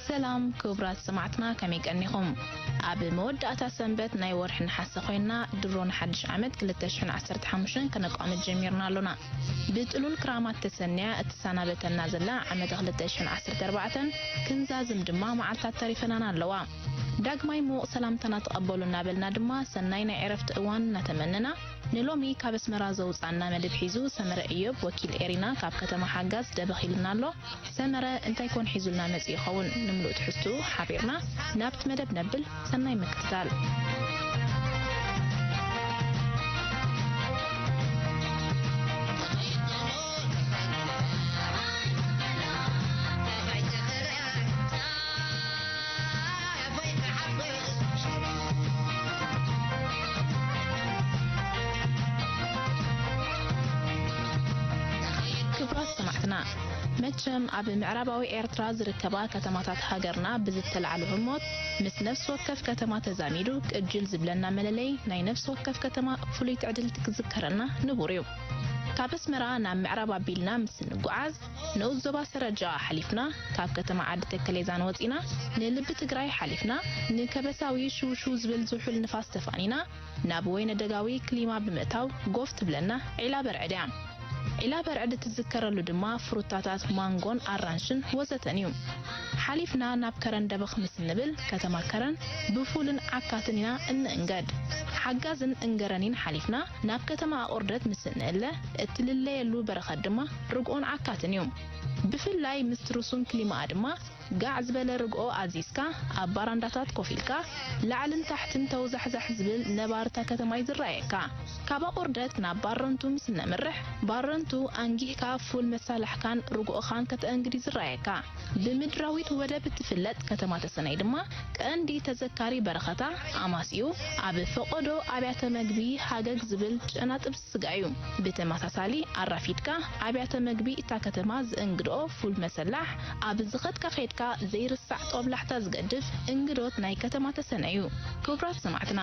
ሰላም ክቡራት ሰማዕትና፣ ከመይ ቀኒኹም? ኣብ መወዳእታ ሰንበት ናይ ወርሒ ነሓሰ ኮይና፣ ድሮ ንሓድሽ ዓመት ክልተ ሽሕን ዓሰርተ ሓሙሽተን ከነቋምት ጀሚርና ኣሎና። ብጥሉል ክራማት ተሰንያ እትሰናበተና ዘላ ዓመተ ክልተ ሽሕን ዓሰርተ ኣርባዕተን ክንዛዝም ድማ መዓልታት ተሪፈናና ኣለዋ። ዳግማይ ምዉቕ ሰላምታና ተቐበሉ እናበልና ድማ፣ ሰናይ ናይ ዕረፍቲ እዋን እናተመነና፣ ንሎሚ ካብ ኣስመራ ዘውጻና መደብ ሒዙ ሰመረ እዮብ፣ ወኪል ኤሪና፣ ካብ ከተማ ሓጋዝ ደበኽ ኢሉና ኣሎ። ሰመረ፣ እንታይ ኮን ሒዙልና መጺኡ ይኸውን? ንምሉእ ትሕዝትኡ ሓቢርና ናብቲ መደብ ነብል። ሰናይ ምክትታል። ክቡራት ሰማዕትና፣ መቸም ኣብ ምዕራባዊ ኤርትራ ዝርከባ ከተማታት ሃገርና ብዝተላዕሉ ህሞት፣ ምስ ነፍሲ ወከፍ ከተማ ተዛሚዱ ቅጅል ዝብለና መለለይ ናይ ነፍሲ ወከፍ ከተማ ፍሉይ ትዕድልቲ ክዝከረና ንቡር እዩ። ካብ ኣስመራ ናብ ምዕራብ ኣቢልና ምስ እንጓዓዝ፣ ንኡስ ዞባ ሰረጃ ሓሊፍና፣ ካብ ከተማ ዓዲ ተከሌዛን ወጺና፣ ንልቢ ትግራይ ሓሊፍና፣ ንከበሳዊ ሽውሽው ዝብል ዝሑል ንፋስ ተፋኒና፣ ናብ ወይነ ደጋዊ ክሊማ ብምእታው ጎፍ ትብለና ዒላ በርዕድ እያ። ዒላ በርዕድ ትዝከረሉ ድማ ፍሩታታት ማንጎን ኣራንሽን ወዘተን እዩ። ሓሊፍና ናብ ከረን ደበኽ ምስ እንብል፣ ከተማ ከረን ብፉልን ዓካትን ኢና እንእንገድ። ሓጋዝን እንገረኒን ሓሊፍና ናብ ከተማ ኣቑርደት ምስ እንእለ፣ እትልለየሉ በረኸት ድማ ርግኦን ዓካትን እዩ። ብፍላይ ምስቲ ርሱን ክሊማኣ ድማ፣ ጋዕ ዝበለ ርግኦ ኣዚዝካ፣ ኣብ ባራንዳታት ኮፍ ኢልካ፣ ላዕልን ታሕትን ተውዛሕዛሕ ዝብል ነባሪ እታ ከተማ እዩ ዝረኣየካ። ካብ ኣቑርደት ናብ ባረንቱ ምስ እነምርሕ፣ ባረንቱ ኣንጊህካ ፉል መሳላሕካን ርግኦኻን ከተእንግድ እዩ ዝረኣየካ። ብምድራዊት ወደብ እትፍለጥ ከተማ ተሰነይ ድማ፣ ቀንዲ ተዘካሪ በረኸታ ኣማሲኡ፣ ኣብ ፈቐዶ ኣብያተ መግቢ ሃገግ ዝብል ጨና ጥብሲ ስጋ እዩ። ብተመሳሳሊ፣ ኣራፊድካ ኣብያተ መግቢ እታ ከተማ ዝእንግድኦ ፉል መሰላሕ፣ ኣብ ዝኸድካ ኸይድካ ዘይርሳዕ ጦብላሕታ ዝገድፍ እንግዶት ናይ ከተማ ተሰነ እዩ። ክቡራት ሰማዕትና፣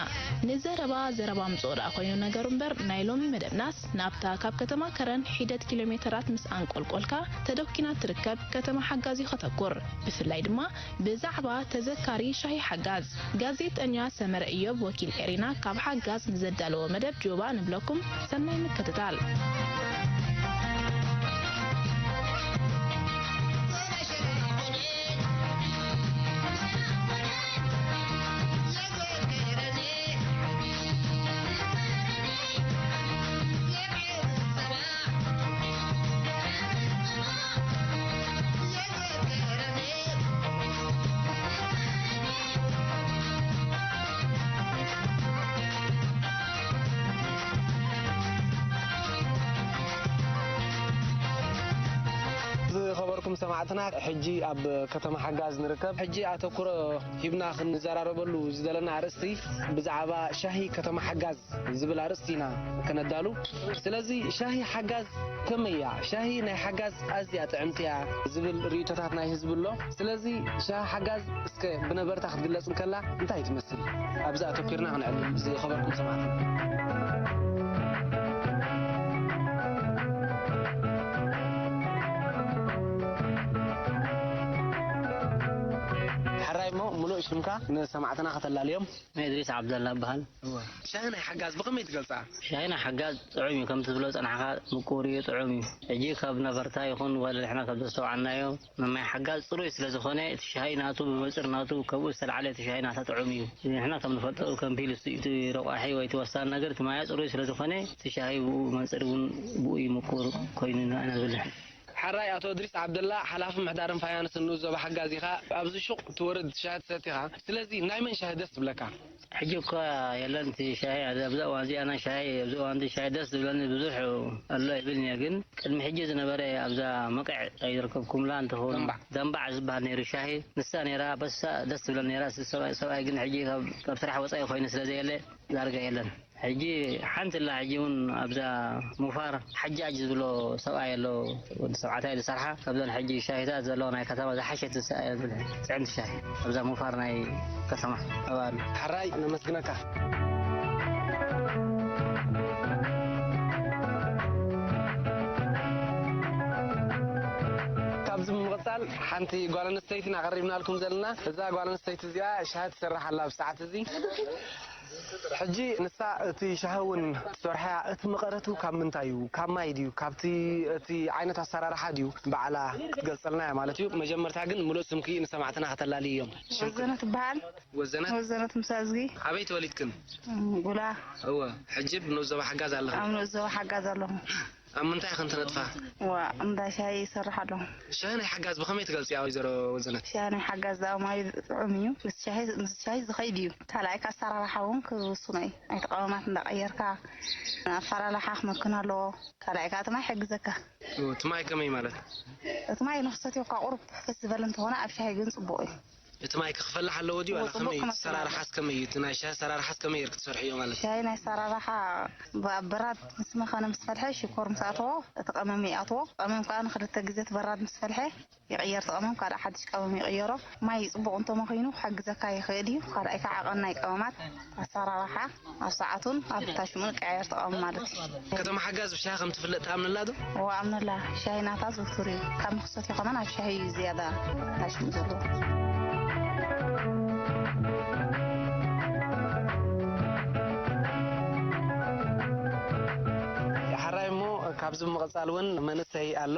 ንዘረባ ዘረባ ምጽኦ ደኣ ኮይኑ ነገሩ እምበር፣ ናይ ሎሚ መደብናስ ናብታ ካብ ከተማ ከረን ሒደት ኪሎ ሜተራት ምስ ኣንቆልቆልካ ተደኪና ትርከብ ከተማ ሓጋዝ እዩ ከተኩር። ብፍላይ ድማ ብዛዕባ ተዘካሪ ሻሂ ሓጋዝ፣ ጋዜጠኛ ሰመረ እዮብ፣ ወኪል ኤሪና፣ ካብ ሓጋዝ ንዘዳለዎ መደብ ጆባ ንብለኩም። ሰናይ ምክትታል። ዝኸበርኩም ሰማዕትና፣ ሕጂ ኣብ ከተማ ሓጋዝ ንርከብ። ሕጂ ኣተኩሮ ሂብና ክንዘራረበሉ ዝደለና ኣርእስቲ ብዛዕባ ሻሂ ከተማ ሓጋዝ ዝብል ኣርእስቲ ኢና ከነዳሉ። ስለዚ ሻሂ ሓጋዝ ከመይ እያ? ሻሂ ናይ ሓጋዝ ኣዝያ ጥዕምቲ እያ ዝብል ርእይቶታት ናይ ህዝቢ ኣሎ። ስለዚ ሻሂ ሓጋዝ እስከ ብነበርታ ክትግለጽ እንከላ እንታይ ትመስል? ኣብዚ ኣተኲርና ክነዕልል ዝኸበርኩም ሰማዕትና። ሕራይ እሞ ምሉእ ሽምካ ንሰማዕትና ከተላልዮም። እድሪስ ዓብደላ እበሃል። እወ። ሻሂ ናይ ሓጋዝ ብኸመይ ትገልጻ? ሻሂ ናይ ሓጋዝ ጥዑም እዩ፣ ከምቲ ትብሎ ጸናሕካ ምቁር እዩ፣ ጥዑም እዩ። ሕጂ ካብ ነበርታ ይኹን ወላ ንሕና ካብ ዘስተውዓልናዮ፣ ናይ ሓጋዝ ጽሩይ ስለ ዝኾነ፣ እቲ ሻሂ ናቱ ብመንጽር ናቱ፣ ከምኡ ዝተላዕለ እቲ ሻሂ ናታ ጥዑም እዩ። ንሕና ከም ንፈልጦ፣ ከም ፒልስ እቲ ረቋሒ ወይ እቲ ወሳኒ ነገር፣ እቲ ማያ ጽሩይ ስለ ዝኾነ፣ እቲ ሻሂ ብኡ መንጽር እውን ብኡ እዩ ምቁር ኮይኑ ኢና ንብል። ሓራይ ኣቶ እድሪስ ዓብደላ፣ ሓላፊ ምሕዳርን ፋይናንስን ንኡስ ዞባ ሓጋዝ ኢኻ። ኣብዚ ሹቕ ትወርድ ሻሂ ትሰቲ ኢኻ። ስለዚ ናይ መን ሻሂ ደስ ትብለካ? ሕጂ እኳ የለን እቲ ሻሂ፣ ኣብዚ እዋን እዚኣ ናይ ሻሂ፣ ኣብዚ እዋን እዚ ሻሂ ደስ ዝብለኒ ብዙሕ ኣሎ ኣይብልን እየ፣ ግን ቅድሚ ሕጂ ዝነበረ ኣብዛ መቂዕ ኣይዝረከብኩምላ እንትኸውን፣ ዛምባዕ። ዛምባዕ ዝበሃል ነይሩ ሻሂ፣ ንሳ ነይራ፣ በሳ ደስ ትብለኒ ነይራ። ሰብኣይ፣ ሰብኣይ ግን ሕጂ ካብ፣ ካብ ስራሕ ወፃኢ ኮይኑ ስለ ዘየለ ዳርጋ የለን። ሕጂ ሓንቲ ኣላ፣ ሕጂ እውን ኣብዛ ሙፋር ሓጃጅ ዝብሎ ሰብኣይ ኣሎ፣ ወዲ ሰብዓታይ ዝሰርሓ፣ ካብዘን ሕጂ ሻሂታት ዘለዎ ናይ ከተማ ዝሓሸት ዝሰ-፣ ጥዕምቲ ሻሂ ኣብዛ ሙፋር ናይ ከተማ ኣብኣ ኣሎ። ሕራይ ነመስግነካ። ካብዚ ብምቕጻል ሓንቲ ጓል ኣንስተይቲ ኢና ቀሪብናልኩም ዘለና። እዛ ጓል ኣንስተይቲ እዚኣ ሻሂ ትሰርሕ ኣላ ኣብ ሰዓት እዚ። ሕጂ ንሳ እቲ ሻሂ እውን ትሰርሓ፣ እቲ መቐረቱ ካብ ምንታይ እዩ? ካብ ማይ ድዩ? ካብቲ እቲ ዓይነት ኣሰራርሓ ድዩ? ባዕላ ክትገልጸልና እያ ማለት እዩ። መጀመርታ ግን ምሉእ ስምኪ ንሰማዕትና ከተላልይዮም። ሽምኪ? ወዘነት ትበሃል። ወዘነት? ወዘነት ምሳዝጊ። ኣበይ ተወሊድክን? ጉላ። እወ። ሕጂ ኣብ ንኡስ ዞባ ሓጋዝ ኣለኽን? ኣብ ንኡስ ዞባ ሓጋዝ ኣለኹ። ኣብ ምንታይ ኢኽን ትነጥፋ? ዋ፣ እንዳ ሻሂ ይሰርሕ ኣለኹ። ሻሂ ናይ ሓጋዝ ብኸመይ ትገልጽያ ወይዘሮ ወዘነት? ሻሂ ናይ ሓጋዝ ደኣ ማዩ ጥዑም እዩ። ምስ ሻሂ፣ ምስ ሻሂ ዝኸይድ እዩ። ካልኣይ ከኣ ኣሰራርሓ እውን ክውስኖ እዩ። ናይቲ ቀመማት እንዳቐየርካ ኣፈላልሓ ክመክን ኣለዎ። ካልኣይ ከኣ እቲ ማይ ይሕግዘካ። ኦ፣ እቲ ማይ ከመይ ማለት? እቲ ማይ ንኽትሰትዮ እኳ ቁሩብ ፍስ ዝበለ እንተኾነ ኣብ ሻሂ ግን ጽቡቕ እዩ። እቲ ማይ ክፈልሕ ኣለዎ ድዩ? ዋላ ጽቡቕ ከመይ ክመስል ኣሰራርሓስ ከመይ እዩ? እቲ ናይ ሻሂ ኣሰራርሓስ ከመይ ጌርክ ትሰርሕዮ ማለት እዩ? ሻሂ ናይ ኣሰራርሓ ብ-፣ ኣብ በራድ ምስ መኸነ ምስ ፈልሐ ሽኮር ምስ ኣተዎ እቲ ቀመም ይኣትዎ። ቀመም ከኣ ንኽልተ ግዜ እቲ በራድ ምስ ፈልሐ ይቕየር። እቲ ቀመም ካልእ ሓድሽ ቀመም ይቕየሮ። ማይ ጽቡቕ እንተመኺኑ ክሕግዘካ ይኽእል እዩ። ካልኣይ ከዓ ዓቐን ናይ ቀመማት ኣሰራርሓ ኣብ ሰዓቱን ኣብ ታሽሙን ቀያየር ተቓውሞ ማለት እዩ። ከተማ ሓጋዝ ብሻሂ ከም ትፍለጥ ትኣምንላ ዶ? እወ፣ ኣምነላ። ሻሂ ናታ ዝውቱር እዩ። ካብ መኽሰት ይኾነን ኣብ ሻሂ እዩ ዝያዳ ታሽሙ ዘለዎ። ሓራይ እሞ ካብዚ ብምቕጻል እውን መንእሰይ ኣሎ።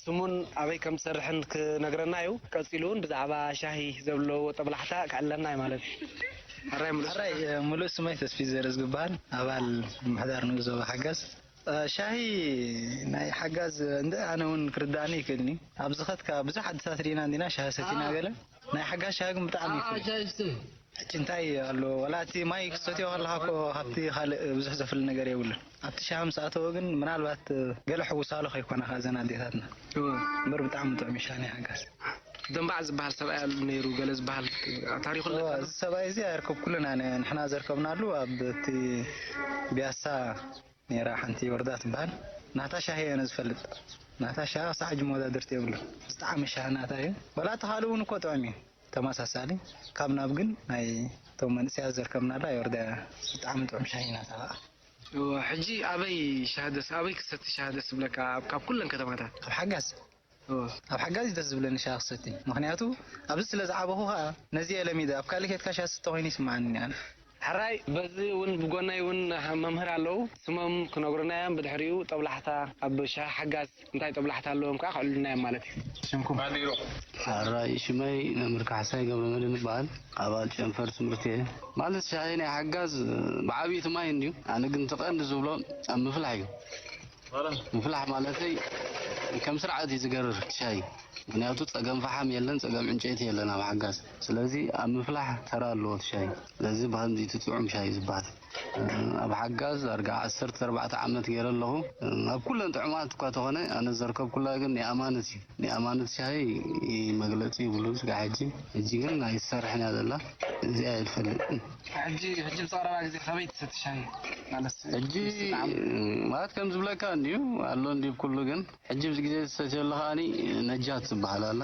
ስሙን ኣበይ ከም ዝሰርሕን ክነግረና እዩ። ቀጺሉ እውን ብዛዕባ ሻሂ ዘለዎ ጦብላሕታ ክዕለና እዩ ማለት እዩ። ሕራይ ምሉእ ስምካ? ሕራይ፣ እ፣ ምሉእ ስመይ ተስፊት ዘርዝጊ ይበሃል። ኣባል ምምሕዳር ንኡስ ዞባ ሓጋዝ። እ፣ ሻሂ ናይ ሓጋዝ እንደ ኣነ እውን ክርድኣኒ ይክእልኒ። ኣብዚ ኸድካ ብዙሕ ዓድታት ርኢና እንዲና ሻሂ ሰቲና ገለ። ናይ ሓጋዝ ሻሂ ግን ብጣዕሚ ይፍለ። ሕጂ እንታይ ኣሎ፣ ዋላ እቲ ማይ ክትሰትዮ ከለኻ እኮ ካብቲ ካልእ ብዙሕ ዘፍሊ ነገር የብሉን። ኣብቲ ሻሂ ምስ ኣተወ ግን ምናልባት ገለ ሕውሳሉ ከይኮና ከኣ እዘን ኣዴታትና። እወ። እምበር ብጣዕሚ ጥዑም እዩ ሻሂ ናይ ሓጋዝ። ደንባዕ ዝበሃል ሰብኣይ ኣሎ ነይሩ፣ ገለ ዝበሃል ታሪኹ ኣለካ እወ፣ ዶ? እዚ ሰብኣይ እዚ ኣይርከብኩሉን ኣነ። ንሕና ዘርከብናሉ ኣብ እቲ ቢያሳ ነይራ ሓንቲ ወርዳ ትበሃል። ናታ ሻሂ እየ ኣነ ዝፈልጥ። ናታ ሻሂ ክሳዕ ሕጂ መወዳድርቲ የብሉን። ዝጠዓመ ሻሂ ናታ እዩ። ዋላ እቲ ካልእ እውን እኮ ጥዑም እዩ። ተመሳሳሊ ካብ ናብ ግን ናይ እቶም መንእሰያት ዘርከብናላ የወርዳ ብጣዕሚ ጥዑም ሻሂ ናታ ኸዓ። እወ፣ ሕጂ ኣበይ ሻሂ ደስ፣ ኣበይ ክሰቲ ሻሂ ደስ ዝብለካ? ኣብ፣ ካብ ኩለን ከተማታት? ኣብ ሓጋዝ? እወ። ኣብ ሓጋዝ እዩ ደስ ዝብለኒ ሻሂ ክሰቲ። ምኽንያቱ ኣብዚ ስለ ዝዓበኹ ኸዓ ነዚ እየ ለሚደ። ኣብ ካልእ ኬድካ ሻሂ ዝስተ ኮይኑ ይስምዓኒ እኔ ኣነ። ሕራይ፣ በዚ እውን ብጎነይ እውን መምህር ኣለዉ። ስሞም ክነግሩና እዮም። ብድሕሪኡ ጦብላሕታ ኣብ ሻሂ ሓጋዝ እንታይ ጦብላሕታ ኣለዎም ከኣ ክዕልሉና እዮም ማለት እዩ። ሽምኩም? ሕራይ፣ ሽመይ መምህር ካሕሳይ ገብረመድህን እበሃል። ኣባል ጨንፈር ትምህርቲ እየ። ማለት ሻሂ ናይ ሓጋዝ ብዓብዪ እቲ ማይ እንድዩ። ኣነ ግን እቲ ቀንዲ ዝብሎ ኣብ ምፍላሕ እዩ። ምፍላሕ ማለተይ ከም ስርዓት እዩ ዝገርር እቲ ሻሂ። ምኽንያቱ ጸገም ፈሓም የለን፣ ጸገም ዕንጨይቲ የለን ኣብ ሓጋዝ። ስለዚ ኣብ ምፍላሕ ተራ ኣለዎ እቲ ሻሂ። ስለዚ ብኸምዚ እቲ ጥዑም ሻሂ ዝበሃል። ኣብ ሓጋዝ ዳርጋ ዓሰርተ ኣርባዕተ ዓመት ገይረ ኣለኹ። ኣብ ኩለን ጥዑማት እኳ ተኾነ፣ ኣነ ዘርከብኩላ ግን ናይ ኣማነት እዩ። ናይ ኣማነት ሻሂ መግለጺ ይብሉን ስጋዕ ሕጂ። ሕጂ ግን ኣይትሰርሕን እያ ዘላ። እዚኣ እየ ዝፈልጥ። ሕጂ፣ ሕጂ ብዝቐረባ ግዜ ከመይ ትሰቲ ሻሂ? ማለት ሕጂ፣ ምስቲ ጣዕሙ? ማለት ከም ዝብለካ እንድዩ፣ ኣሎ እንድዩ ኩሉ ግን ሕጂ ኣብዚ ግዜ ዝሰትየሉ ከኣኒ ነጃት ዝበሃል ኣላ።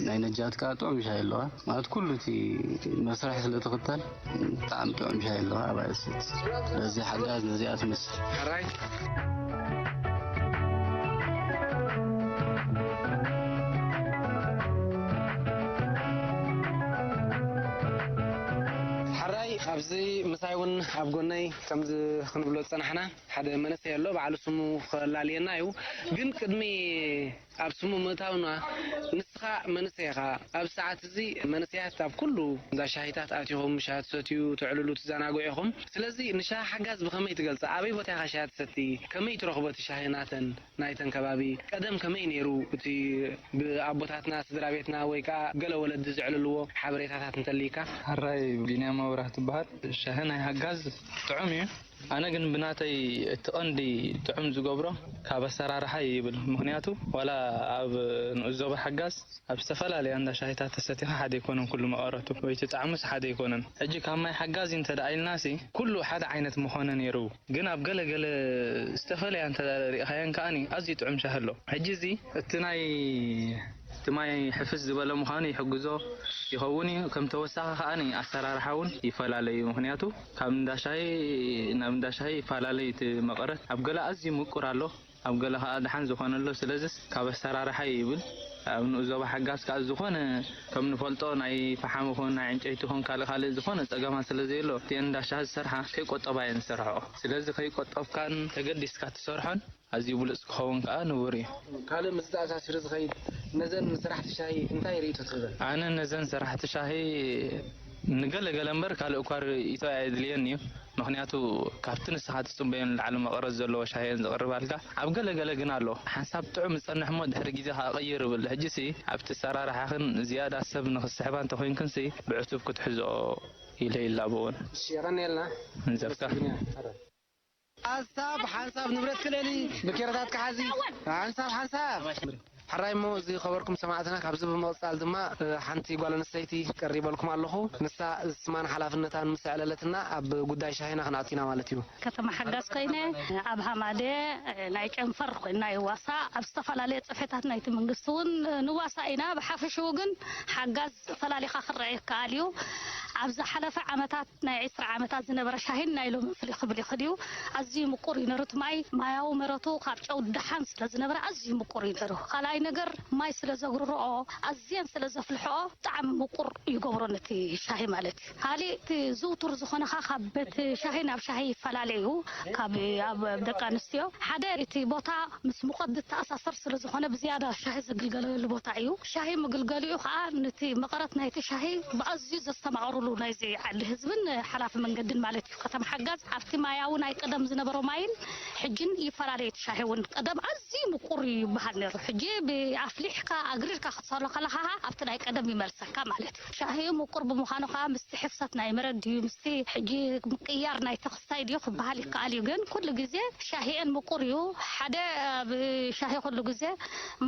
ናይ ነጃት ከኣ ጥዑም ሻሂ ኣለዋ። ማለት ኩሉ እቲ መስርሕ ስለ ትኽተል ብጣዕሚ ጥዑም ሻሂ ኣለዋ። ኣብኣ እየ ዝሰቲ። ስለዚ ሓጋዝ ነዚኣ ትመስል። ሕራይ። ሕራይ፣ ኣብዚ ምሳይ እውን ኣብ ጎነይ ከምዚ ክንብሎ ዝጸናሕና ሓደ መንእሰይ ኣሎ፣ ባዕሉ ስሙ ከላልየና እዩ። ግን ቅድሚ ኣብ ስሙ ምእታውና፣ ንስኻ መንእሰይ ኢኻ። ኣብ ሰዓት እዚ መንእሰያት ኣብ ኩሉ እንዳ ሻሂታት ኣቲኹም ሻሂ ትሰትዩ፣ ተዕልሉ፣ ትዘናግዑ ኢኹም። ስለዚ ንሻሂ ሓጋዝ ብኸመይ ትገልጻ? ኣበይ ቦታ ኢኻ ሻሂ ትሰቲ? ከመይ ትረኽቦ እቲ ሻሂ ናተን፣ ናይተን ከባቢ? ቀደም ከመይ ነይሩ እቲ ብኣቦታትና፣ ስድራ ቤትና ወይ ከኣ ገለ ወለዲ ዘዕልልዎ ሓበሬታታት እንተልይካ? ሕራይ፣ ቢንያም ኣብርሃ ትበሃል። ሻሂ ናይ ሓጋዝ ጥዑም እዩ። ኣነ ግን ብናተይ እቲ ቀንዲ ጥዑም ዝገብሮ ካብ ኣሰራርሓ እዩ ይብል። ምኽንያቱ ዋላ ኣብ ንኡስ ዞባ ሓጋዝ ኣብ ዝተፈላለያ እንዳ ሻሂታት ተሰቲኻ ሓደ ኣይኮነን ኩሉ መቐረቱ፣ ወይ እቲ ጣዕሙስ ሓደ ኣይኮነን። ሕጂ ካብ ማይ ሓጋዝ እንተ ደኣ ኢልናሲ ኩሉ ሓደ ዓይነት ምኾነ ነይሩ። ግን ኣብ ገለ ገለ ዝተፈላለያ እንተ ደኣ ርኢኻየን ከኣኒ ኣዝዩ ጥዑም ሻሂ ኣሎ። ሕጂ እዚ እቲ ናይ እቲ ማይ ሕፍስ ዝበለ ምዃኑ ይሕግዞ ይኸውን እዩ። ከም ተወሳኺ ከኣኒ ኣሰራርሓ እውን ይፈላለ እዩ። ምኽንያቱ ካብ እንዳ ሻሂ ናብ እንዳ ሻሂ ይፈላለ እዩ እቲ መቐረት። ኣብ ገለ ኣዝዩ ምቁር ኣሎ፣ ኣብ ገለ ከኣ ደሓን ዝኾነ ኣሎ። ስለዚስ ካብ ኣሰራርሓ እዩ ይብል። ኣብ ንኡስ ዞባ ሓጋዝ ከኣ ዝኾነ ከም ንፈልጦ ናይ ፈሓም ይኹን ናይ ዕንጨይቲ ይኹን ካልእ ካልእ ዝኾነ ጸገማት ስለ ዘየሎ፣ እተን እንዳ ሻሂ ዝሰርሓ ከይቆጠባ እየን ዝሰርሕኦ። ስለዚ ከይቆጠብካን ተገዲስካ ትሰርሖን ኣዝዩ ብሉጽ ክኸውን ከኣ ንቡር እዩ። ካልእ ምስ ዝተኣሳሲሩ ዝኸይድ ነዘን ስራሕቲ ሻሂ እንታይ ርእይቶ ትህበን? ኣነ ነዘን ስራሕቲ ሻሂ ንገለ ገለ እምበር ካልእ እኳ ርእይቶ ኣየድልየን እዩ። ምኽንያቱ ካብቲ ንስኻ ትጽበዮ ንላዕሊ መቐረት ዘለዎ ሻሂ እየን ዘቕርባልካ። ኣብ ገለ ገለ ግን ኣሎ። ሓንሳብ ጥዑም ዝጸንሕ እሞ ድሕሪ ግዜ ከኣ ቅይር ይብል። ሕጂሲ ኣብቲ ኣሰራርሓኽን ዝያዳ ሰብ ንኽስሕባ እንተኾይንክንሲ ብዕቱብ ክትሕዝኦ ኢለ ይላበወን። እሺ፣ የቐንየልና። ንዘፍካ። ሓንሳብ ሓንሳብ ንብረት ክለሊ ብኬረታት ክሓዚ ሓንሳብ ሓንሳብ። ሕራይ እሞ እዚ ኸበርኩም ሰማዕትና፣ ካብዚ ብምቕጻል ድማ፣ እ፣ ሓንቲ ጓል ኣንስተይቲ ቀሪበልኩም ኣለኹ። ንሳ ስማን ሓላፍነታን ምስ ኣዕለለትና ኣብ ጉዳይ ሻሂና ክንኣቱ ኢና ማለት እዩ። ከተማ ሓጋዝ ኮይነ ኣብ ሃማደ ናይ ጨንፈር ኮይና ይዋሳ ኣብ ዝተፈላለየ ጽፍሕታት ናይቲ መንግስቲ እውን ንዋሳ ኢና። ብሓፈሽኡ ግን ሓጋዝ ፈላሊኻ ክረአ ይከኣል እዩ። ኣብ ዝሓለፈ ዓመታት ናይ ዕስራ ዓመታት ዝነበረ ሻሂን ናይ ሎሚ ፍልይ ክብል ይኽእል እዩ። ኣዝዩ ምቁር እዩ ነሩ እቲ ማይ፣ ማያዊ መረቱ ካብ ጨው ደሓን ስለ ዝነበረ ኣዝዩ ምቁር እዩ ነሩ። ካልኣይ ነገር ማይ ስለ ዘጉርርኦ፣ ኣዝየን ስለ ዘፍልሕኦ ብጣዕሚ ምቁር ይገብሮ ነቲ ሻሂ ማለት እዩ። ካሊእ እቲ ዝውቱር ዝኾነ ኸዓ ካብ ቤት ሻሂ ናብ ሻሂ ይፈላለ እዩ። ካብ ኣብ ደቂ ኣንስትዮ ሓደ እቲ ቦታ ምስ ሙቐት ዝተኣሳሰር ስለ ዝኾነ ብዝያዳ ሻሂ ዝግልገለሉ ቦታ እዩ። ሻሂ ምግልገሊኡ ኸዓ ነቲ መቐረት ናይቲ ሻሂ ብኣዝዩ ዘስተማቕርሉ ናይዚ ዓዲ ህዝብን ሓላፊ መንገድን ማለት እዩ። ከተማ ሓጋዝ ኣብቲ ማያዊ ናይ ቀደም ዝነበሮ ማይን ሕጅን ይፈላለ እዩ። እቲ ሻሂ እውን ቀደም ኣዝዩ ምቁር እዩ ይበሃል ነይሩ። ሕጂ ብኣፍሊሕካ ኣግሪርካ ክትሰሎ ከለኻ ኸዓ ኣብቲ ናይ ቀደም ይመልሰካ ማለት እዩ። ሻሂ ምቁር ብምዃኑ ኸዓ ምስቲ ሕፍሰት ናይ መረድ ድዩ ምስቲ ሕጂ ምቅያር ናይ ተኽስታይ ድዩ ክበሃል ይከኣል እዩ። ግን ኩሉ ግዜ ሻሂኤን ምቁር እዩ። ሓደ ኣብ ሻሂ ኩሉ ግዜ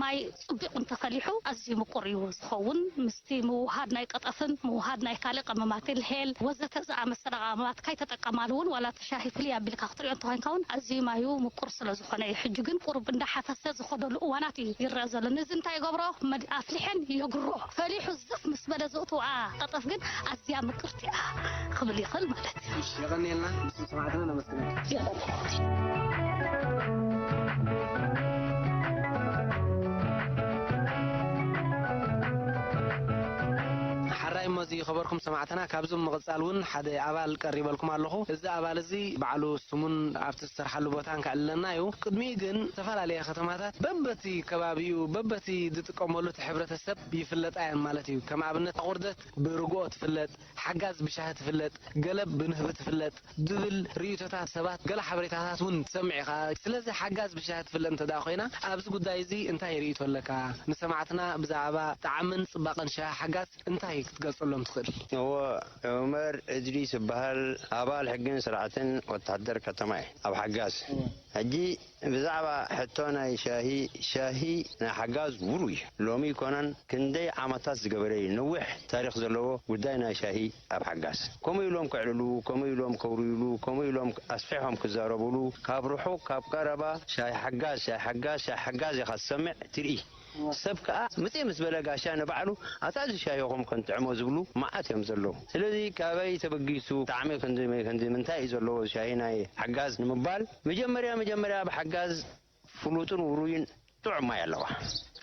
ማይ ጽቡቕ እንተፈሊሑ ኣዝዩ ምቁር እዩ ዝኸውን። ምስቲ ምውሃድ ናይ ቀጠፍን ምውሃድ ናይ ካልእ ቀመማትን ሄል ወዘተ ዝኣመሰለ ቀመማት ከይተጠቀማሉ እውን ዋላ እቲ ሻሂ ፍልይ ኣቢልካ ክትሪኦ እንተኾይንካ እውን ኣዝዩ ማዩ ምቁር ስለ ዝኾነ እዩ። ሕጂ ግን ቁሩብ እንዳሓፈሰ ዝኸደሉ እዋናት እዩ ይረአ ዘሎ። ነዚ እንታይ ይገብሮ? መድ-፣ ኣፍሊሐን የግሮ። ፈሊሑ ዝፍ ምስ በለ ዘእትዋ ቀጠፍ ግን ኣዝያ ምቅርቲ እያ ክብል ይኽእል ማለት እዩ። እሺ፣ የቐንየልና። ምስ ሰማዕትና ነመስግነካ። ሓራይ እሞ እዚ ኸበርኩም ሰማዕትና፣ ካብዚ ብምቕጻል እውን ሓደ ኣባል ቀሪበልኩም ኣለኹ። እዚ ኣባል እዚ ባዕሉ ስሙን ኣብቲ ዝሰርሓሉ ቦታን ከዕልለና እዩ። ቅድሚኡ ግን ዝተፈላለያ ከተማታት በበቲ ከባቢኡ፣ በበቲ ዝጥቀመሉ እቲ ሕብረተሰብ ይፍለጣ እየን ማለት እዩ። ከም ኣብነት ኣቑርደት ብርግኦ ትፍለጥ፣ ሓጋዝ ብሻሂ ትፍለጥ፣ ገለብ ብንህቢ ትፍለጥ ዝብል ርእይቶታት ሰባት፣ ገለ ሓበሬታታት እውን ትሰምዕ ኢኻ። ስለዚ ሓጋዝ ብሻሂ ትፍለጥ እንተ ደኣ ኮይና፣ ኣብዚ ጉዳይ እዚ እንታይ ርእይቶ ኣለካ? ንሰማዕትና ብዛዕባ ጣዕምን ጽባቐን ሻሂ ሓጋዝ እንታይ ክትገልጸሎም ትኽእል? እወ፣ ዑመር እድሪስ እበሃል፣ ኣባል ሕግን ስርዓትን ወተሃደር ከተማ እየ፣ ኣብ ሓጋዝ። እወ። ሕጂ ብዛዕባ ሕቶ ናይ ሻሂ፣ ሻሂ ናይ ሓጋዝ ውሩይ እዩ። ሎሚ ኣይኮነን፣ ክንደይ ዓመታት ዝገበረ እዩ። ነዊሕ ታሪኽ ዘለዎ ጉዳይ ናይ ሻሂ ኣብ ሓጋዝ። ከምኡ ኢሎም ከዕልሉ፣ ከምኡ ኢሎም ከውርዩሉ፣ ከምኡ ኢሎም ኣስፊሖም ክዛረቡሉ፣ ካብ ርሑቕ ካብ ቀረባ ሻሂ ሓጋዝ፣ ሻሂ ሓጋዝ፣ ሻሂ ሓጋዝ ኢኻ ትሰምዕ ትርኢ። ሰብ ከኣ ምጽእ ምስ በለ ጋሻ ንባዕሉ ኣታ እዚ ሻሂኹም ከንጥዕሞ ዝብሉ መዓት እዮም ዘለዉ። ስለዚ ካበይ ተበጊሱ ጣዕሚ ክንዲ ክንዲ ምንታይ እዩ ዘለዎ ሻሂ ናይ ሓጋዝ ንምባል መጀመርያ መጀመርያ ኣብ ሓጋዝ ፍሉጥን ውሩይን ጥዑም ማይ ኣለዋ።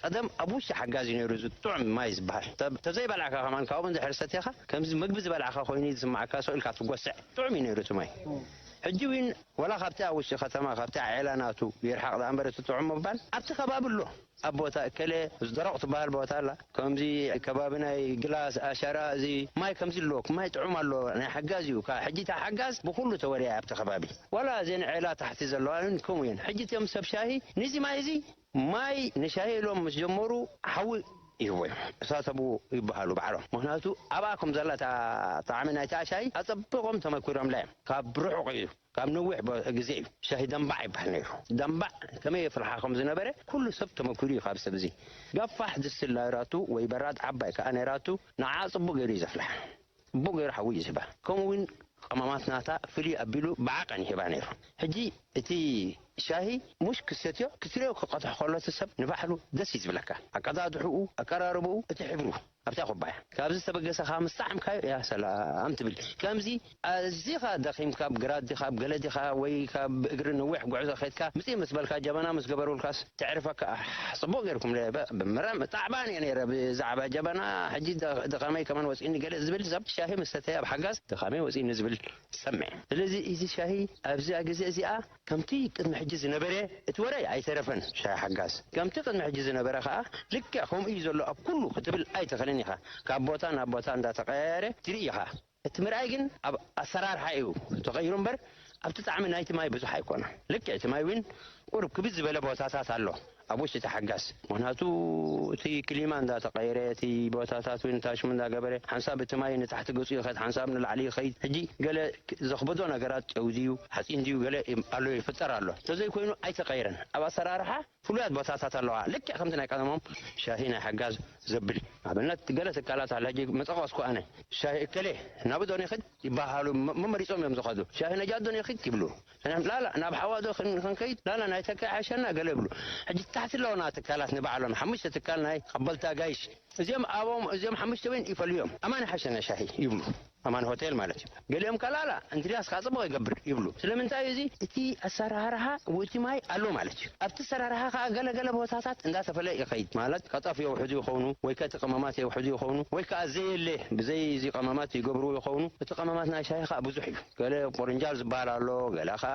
ቀደም ኣብ ውሽጢ ሓጋዝ እዩ ነይሩ እዚ ጥዑም ማይ ዝበሃል። ተ-፣ ተዘይበላዕካ ከማን ካብኡ እንድሕር ሰቲኻ ከምዚ ምግቢ ዝበላዕካ ኮይኑ እዩ ዝስማዓካ፣ ስቕ ኢልካ ትጎስዕ። ጥዑም እዩ ነይሩ እቲ ማይ። ሕጂ እውን ወላ ካብቲ ኣብ ውሽጢ ከተማ፣ ካብቲ ዓዒላ ናቱ ይርሓቕ ደኣ እምበር እቲ ጥዑም ምባል ኣብቲ ከባቢ ኣሎ። ኣብ ቦታ እከለ፣ እዚ ደረቕ ትበሃል ቦታ ኣላ። ከምዚ ከባቢ ናይ ግላስ፣ ኣሸራ፣ እዚ ማይ ከምዚ ኣሎ፣ ማይ ጥዑም ኣሎ፣ ናይ ሓጋዝ እዩ። ካብ ሕጂ እታ ሓጋዝ ብኹሉ ተወርያ ኣብቲ ከባቢ። ዋላ እዘን ዔላ ታሕቲ ዘለዋ እውን ከምኡ እየን። ሕጂ እቶም ሰብ ሻሂ ነዚ ማይ እዚ፣ ማይ ንሻሂ ኢሎም ምስ ጀመሩ ሓዊ ይህቦ እዮም። እሳተቡ ይበሃሉ ባዕሎም። ምኽንያቱ ኣብኣ ከም ዘላ እታ ጣዕሚ ናይታ ሻሂ ኣጸቢቖም ተመኪሮምላ እዮም። ካብ ርሑቕ እዩ። ካብ ነዊሕ በ-፣ ግዜ እዩ። ሻሂ ደምባዕ ይበሃል ነይሩ። ደምባዕ ከመይ የፍልሓ ከም ዝነበረ ኩሉ ሰብ ተመኪሩ እዩ። ካብ ሰብ እዚ ገፋሕ ድስቲ ነይራቱ ወይ በራድ ዓባይ ከኣ ነይራቱ፣ ንዓ ጽቡቕ ገይሩ እዩ ዘፍልሓ። ጽቡቕ ገይሩ ሓዊ እዩ ዝህባ። ከምኡ እውን ቀመማት ናታ ፍልይ ኣቢሉ ብዓቐን ይህባ ነይሩ። ሕጂ እቲ ሻሂ ሙሽ ክሰትዮ ክትሪኦ ክቐድሕ ከሎ እቲ ሰብ ንባዕሉ ደስ እዩ ዝብለካ። ኣቀዳድሕኡ፣ ኣቀራርብኡ፣ እቲ ሕብሩ ኣብታ ኩባያ ካብዚ ዝተበገሰ ከዓ ምስ ጣዕምካዮ ያ ሰላም ትብል። ከምዚ ኣዚኻ ደኺምካ፣ ኣብ ግራት ዲኻ፣ ኣብ ገለ ዲኻ፣ ወይ ካብ እግሪ ነዊሕ ጉዕዞ ኸድካ፣ ምጽእ ምስ በልካ፣ ጀበና ምስ ገበሩልካስ፣ ተዕርፈካ። ኣሕ፣ ጽቡቕ ጌርኩም ለ-፣ በ-፣ ብምረ-፣ ጣዕባን እየ ነይረ ብዛዕባ ጀበና። ሕጂ ደ-፣ ድኻመይ ከማን ወጺእኒ ገለ ዝብል ሰብ፣ ሻሂ ምስ ሰተየ ኣብ ሓጋዝ ድኻመይ ወጺእኒ ዝብል ሰምዐ። ስለዚ እዚ ሻሂ ኣብዚኣ ግዜ እዚኣ ከምቲ ቅድሚ ሕጂ ዝነበረ እቲ ወረ ኣይተረፈን። ሻሂ ሓጋዝ ከምቲ ቅድሚ ሕጂ ዝነበረ ከኣ ልክዕ ከምኡ እዩ ዘሎ ኣብ ኩሉ ክትብል ኣይትኽእልን ኢኻ። ካብ ቦታ ናብ ቦታ እንዳተቐያየረ ትርኢ ኢኻ። እቲ ምርኣይ ግን ኣብ ኣሰራርሓ እዩ ተቐይሩ እምበር ኣብቲ ጣዕሚ ናይቲ ማይ ብዙሕ ኣይኮነን። ልክዕ እቲ ማይ እውን ቁሩብ ክብድ ዝበለ ቦታታት ኣሎ ኣብ ውሽጢ እቲ ሓጋዝ። ምኽንያቱ እቲ ክሊማ እንዳተቐየረ፣ እቲ ቦታታት እውን ታሽሙ እንዳገበረ፣ ሓንሳብ እቲ ማይ ንታሕቲ ገጹ ይኸድ፣ ሓንሳብ ንላዕሊ ይኸይድ። ሕጂ ገለ ዘኽበዶ ነገራት ጨው ድዩ፣ ሓጺን ድዩ፣ ገለ ኣሎ ይፍጠር ኣሎ። እንተዘይኮይኑ ኣይተቐየረን። ኣብ ኣሰራርሓ ፍሉያት ቦታታት ኣለዋ። ልክዕ ከምቲ ናይ ቀደሞም ሻሂ ናይ ሓጋዝ ዘብል። ኣብነት ገለ ትካላት ኣለ፣ ሕጂ መጠቐስኩ ኣነ። ሻሂ እከሌ ናብኡ ዶ ንኽድ ይበሃሉ፣ መ-፣ መመሪጾም እዮም ዝኸዱ። ሻሂ ነጃት ዶ ንኽድ ይብሉ። ላላ ናብ ሓዋ ዶ ክን-፣ ክንከይድ፣ ላላ ናይ ተካ ሓሸና ገለ ይብሉ። ሕጂ ታሕቲ ኣለውና ትካላት ንባዕሎም፣ ሓሙሽተ ትካል ናይ ቀበልቲ ኣጋይሽ። እዚኦም ኣቦም፣ እዚኦም ሓሙሽተ ወይን ይፈልዮም። ኣማን ሓሸና ሻሂ ይብሉ። ኣማን ሆቴል ማለት እዩ። ገሊኦም ከ ላላ እንድርያስ ከዓ ጽቡቕ ይገብር ይብሉ። ስለምንታይ እዚ? እቲ ኣሰራርሓ ውእቲ ማይ ኣሎ ማለት እዩ። ኣብቲ ኣሰራርሓ ከዓ ገለ ገለ ቦታታት እንዳተፈለየ ይኸይድ። ማለት ቀጠፍ የውሕዱ ይኸውን ወይ ከ እቲ ቀመማት የውሕዱ ይኸውን ወይ ከዓ ዘየለ ብዘይ እዚ ቀመማት ይገብርዎ ይኸውን። እቲ ቀመማት ናይ ሻሂ ከዓ ብዙሕ እዩ። ገለ ቦርንጃል ዝበሃል ኣሎ፣ ገለ ከዓ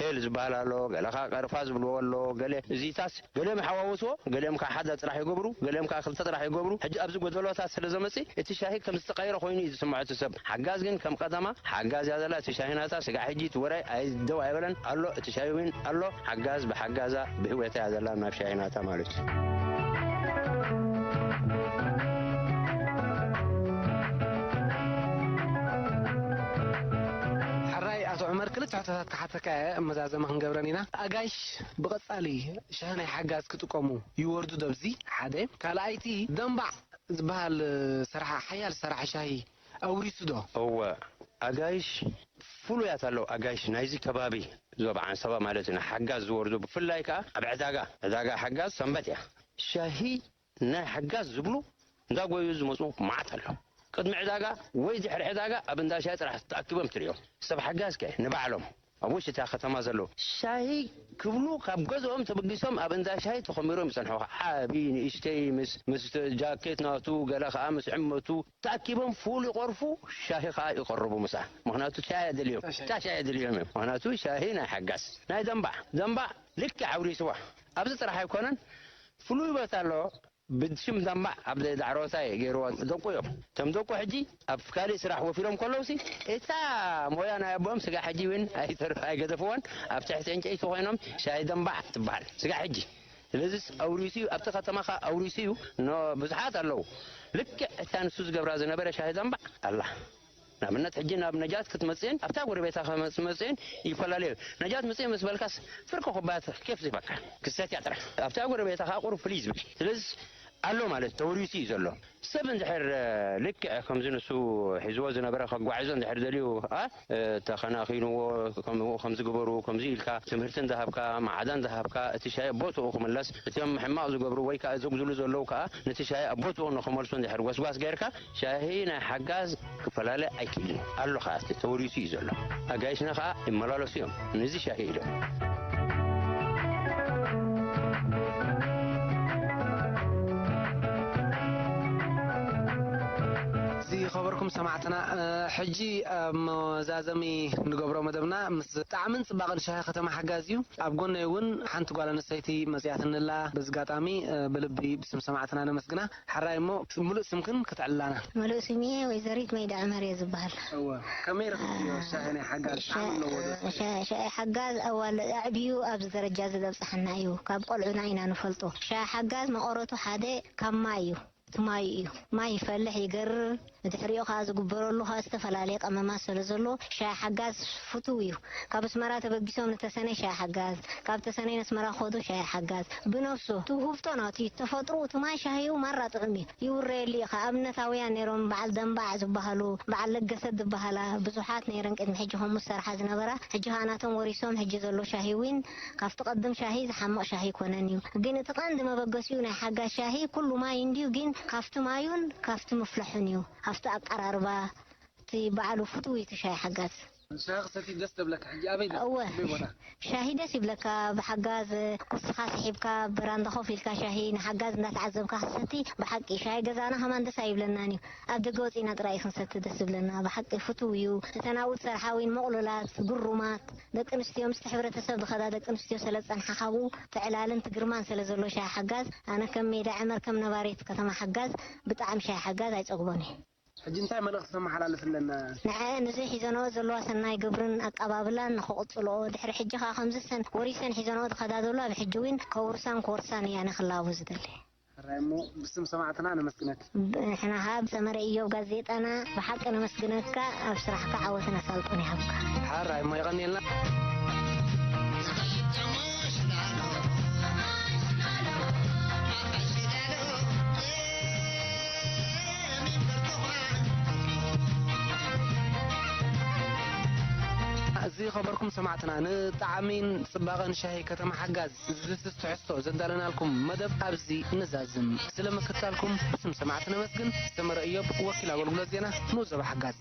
ሄል ዝበሃል ኣሎ፣ ገለ ከዓ ቀርፋ ዝብልዎ ኣሎ። ገለ እዚታስ ገሊኦም ይሓዋውስዎ፣ ገሊኦም ከዓ ሓደ ጥራሕ ይገብሩ፣ ገሊኦም ከዓ ክልተ ጥራሕ ይገብሩ። ሕጂ ኣብዚ ጎደሎታት ስለ ዘመጽእ እቲ ሻሂ ከም ዝተቐየረ ኮይኑ እዩ ዝስምዖ እቲ ሰብ። ሓጋዝ ግን ከም ቀደማ ሓጋዝ እያ ዘላ። እቲ ሻሂ ናታ ስጋዕ ሕጂ እቲ ወራይ ኣይ-፣ ደው ኣይበለን ኣሎ። እቲ ሻሂ እውን ኣሎ። ሓጋዝ ብሓጋዛ ብህይወታ እያ ዘላ ናብ ሻሂ ናታ ማለት እዩ። ሕራይ ኣቶ ዑመር፣ ክልተ ሕቶታት ክሓተካ እየ፣ መዛዘሚ ክንገብረን ኢና። ኣጋይሽ ብቐጻሊ ሻሂ ናይ ሓጋዝ ክጥቀሙ ይወርዱ ዶ ኣብዚ? ሓደ። ካልኣይቲ፣ ደንባዕ ዝበሃል ሰራሒ፣ ሓያል ሰራሒ ሻሂ ኣውሪሱ ዶ? እወ፣ ኣጋይሽ ፍሉያት ኣለዉ። ኣጋይሽ ናይዚ ከባቢ ዞባ ዓንሰባ ማለት እዩ፣ ንሓጋዝ ዝወርዱ፣ ብፍላይ ከኣ ኣብ ዕዳጋ፣ ዕዳጋ ሓጋዝ ሰንበት እያ። ሻሂ ናይ ሓጋዝ ዝብሉ እንዳጎዩ ዝመጹ መዓት ኣለዉ። ቅድሚ ዕዳጋ ወይ ድሕሪ ዕዳጋ ኣብ እንዳ ሻሂ ጥራሕ ተኣኪቦም ትርእዮም። ሰብ ሓጋዝ ከ ንባዕሎም ኣብ ውሽጢ እታ ከተማ ዘለዉ ሻሂ ክብሉ ካብ ገዝኦም ተበጊሶም ኣብ እንዳ ሻሂ ተኾሚሮም ይጸንሑ። ዓቢ ንእሽተይ ምስ፣ ምስ ጃኬት ናቱ፣ ገለ ከኣ ምስ ዕመቱ ተኣኪቦም ፉል ይቖርፉ፣ ሻሂ ከኣ ይቐርቡ ምስኣ። ምኽንያቱ ሻሂ ኣየድልዮም፣ እታ ሻሂ። እታ ሻሂ ኣየድልዮም እዮም። ምኽንያቱ ሻሂ ናይ ሓጋስ፣ ናይ ደንባዕ፣ ደንባዕ ልክዕ ኣውሪስዋ። ኣብዚ ጥራሕ ኣይኮነን፣ ፍሉይ ቦታ ኣለዎ። ብሽም ደንባዕ ኣብ ዳዕሮታይ ገይርዎ ደቁ እዮም። እቶም ደቁ ሕጂ ኣብ ካልእ ስራሕ ወፊሮም ከለውሲ፣ እታ ሞያ ናይ ኣቦኦም ስጋ ሕጂ እውን ኣይተር-፣ ኣይገደፍዎን። ኣብ ትሕቲ ዕንጨይቲ ኮይኖም ሻሂ ደንባዕ ትበሃል ስጋ ሕጂ። ስለዚስ ኣውሪሱ እዩ፣ ኣብቲ ከተማ ኸኣ ኣውሪሱ እዩ። ኖ፣ ብዙሓት ኣለዉ። ልክዕ እታ ንሱ ዝገብራ ዝነበረ ሻሂ ደንባዕ ኣላ። ንኣብነት ሕጂ ናብ ነጃት ክትመጽእን ኣብታ ጎረቤታ ክትመጽእን ይፈላለዩ። ነጃት ምጽእ ምስ በልካስ ፍርቂ ኩባያት ኬፍ ዝህበካ ክሰትያ ጥራሕ። ኣብታ ጎረቤታ ከኣ ቁሩብ ፍልይ ዝብል። ስለዚ ኣሎ ማለት ተወሪሱ እዩ ዘሎ። ሰብ እንድሕር፣ እ፣ ልክዕ ከምዚ ንሱ ሒዝዎ ዝነበረ ከጓዕዞ እንድሕር ደልዩ ከኣ፣ እ፣ ተኸናኺንዎ፣ ከምኡ ከምዚ ግበሩ፣ ከምዚ ኢልካ ትምህርቲ እንዳሃብካ፣ ማዕዳ እንዳሃብካ፣ እቲ ሻሂ ኣብ ቦትኡ ክምለስ፣ እቶም ሕማቕ ዝገብሩ ወይ ከኣ ዘጉድሉ ዘለዉ ከኣ ነቲ ሻሂ ኣብ ቦትኡ ንኽመልሱ እንድሕር ጎስጓስ ጌርካ፣ ሻሂ ናይ ሓጋዝ ክፈላለ ኣይክእልን። ኣሎ ከኣ ተወሪሱ እዩ ዘሎ። ኣጋይሽና ከኣ ይመላለሱ እዮም ነዚ ሻሂ ኢሎም። ዝኸበርኩም ሰማዕትና፣ እ፣ ሕጂ ኣብ መዛዘሚ ንገብሮ መደብና ምስ ጣዕምን ጽባቕን ሻሂ ከተማ ሓጋዝ እዩ። ኣብ ጎነይ እውን ሓንቲ ጓል ኣንስተይቲ መጺኣትንላ። በዚ ኣጋጣሚ፣ እ፣ ብልቢ ብስም ሰማዕትና ነመስግና። ሕራይ እሞ፣ ምሉእ ስምክን ክትዕልላና። ምሉእ ስምየ ወይዘሪት መይዳ ዕመር እየ ዝበሃል። እወ፣ ከመይ ረኺብክዮ ሻሂ ናይ ሓጋዝ? ጣዕሚ ኣለዎ ዶ? ሻ-፣ ሻ-፣ ሻሂ ሓጋዝ ኣዋል ኣዕብዩ ኣብዚ ደረጃ እዚ ዘብጽሓና እዩ። ካብ ቆልዑና ኢና ንፈልጦ። ሻሂ ሓጋዝ መቐረቱ ሓደ ካብ ማይ እዩ። እቲ ማይ እዩ። ማይ ይፈልሕ፣ ይገርር። ብድሕሪኡ ከኣ ዝግበረሉ ከኣ ዝተፈላለየ ቀመማት ስለ ዘሎ፣ ሻሂ ሓጋዝ ፍቱው እዩ። ካብ ኣስመራ ተበጊሶም ንተሰነይ ሻሂ ሓጋዝ፣ ካብ ተሰነይ ንኣስመራ ክኸዱ ሻሂ ሓጋዝ። ብነብሱ፣ እቲ ውህብቶ ናቱ እዩ፣ ተፈጥሮኡ፣ እቲ ማይ ሻሂኡ ማራ ጥዑም እዩ። ይውረየሉ እዩ። ከኣብነታውያን ነይሮም፣ በዓል ደንባዕ ዝበሃሉ፣ በዓል ለገሰት ዝበሃላ ብዙሓት ነይረን ቅድሚ ሕጂ ከምኡ ዝሰርሓ ዝነበራ። ሕጂ ከኣ ናቶም ወሪሶም፣ ሕጂ ዘሎ ሻሂ እውን ካብቲ ቀድም ሻሂ ዝሓምቕ ሻሂ ኣይኮነን እዩ። ግን እቲ ቀንዲ መበገሲኡ ናይ ሓጋዝ ሻሂ ኩሉ ማይ እንድዩ፣ ግን ካብቲ ማዩን ካብቲ ምፍልሑን እዩ። ኣብቲ ኣቀራርባ እቲ በዓሉ ፍቱው እዩ እቲ ሻሂ ሓጋዝ። ሻሂ ክሰቲ ደስ ተብለካ ሕጂ ኣበይ ደስ እወ። ኣበይ ቦታ? ሻሂ ደስ ይብለካ ብሓጋዝ ኩርስኻ ስሒብካ በራንዳ ኮፍ ኢልካ ሻሂ ንሓጋዝ እንዳተዓዘብካ ክሰቲ። ብሓቂ ሻሂ ገዛና ከማን ደስ ኣይብለናን እዩ። ኣብ ደገ ወፂና ጥራይ ክንሰቲ ደስ ዝብለና። ብሓቂ ፍቱው እዩ። እተን ኣብኡ ዝሰርሓ እውን ምቕሉላት፣ ግሩማት ደቂ ኣንስትዮ ምስቲ ሕብረተሰብ ዝኸዳ ደቂ ኣንስትዮ ስለ ዝፀንሓ ካብኡ ትዕላልን ትግርማን ስለ ዘሎ ሻሂ ሓጋዝ ኣነ ከም ሜዳ ዕመር ከም ነባሪት ከተማ ሓጋዝ ብጣዕሚ ሻሂ ሓጋዝ ኣይፀግቦን እዩ። ሕጂ እንታይ መልእኽቲ ተመሓላልፍ ኣለና? ንዐ ንዚ ሒዘንኦ ዘለዋ ሰናይ ግብርን ኣቀባብላን ንኽቕጽልኦ ድሕሪ ሕጂ ኸኣ ከምዚ ሰን ወሪሰን ሒዘንኦ ዝኸዳ ዘለዋ ብሕጂ እውን ከውርሳን ክወርሳን እየ ኣነ ክላቦ ዝደሊ። ሕራይ እሞ ብስም ሰማዕትና ነመስግነክ። ንሕና ኸኣ ብሰመረ ኢዮብ ጋዜጣና ብሓቂ ነመስግነካ። ኣብ ስራሕካ ዓወትን ኣሳልጦን ይሃብካ። ሕራይ እሞ የቐንየልና። እዚ ኸበርኩም ሰማዕትና ንጣዕሚን ጽባቐን ሻሂ ከተማ ሓጋዝ ዝድህስስ ትሕዝቶ ዘዳለናልኩም መደብ ኣብዚ ንዛዝም። ስለ ምክትታልኩም ብስም ሰማዕቲ ነመስግን። ሰመረ እዮብ ወኪል ኣገልግሎት ዜና ንኡስ ዞባ ሓጋዝ።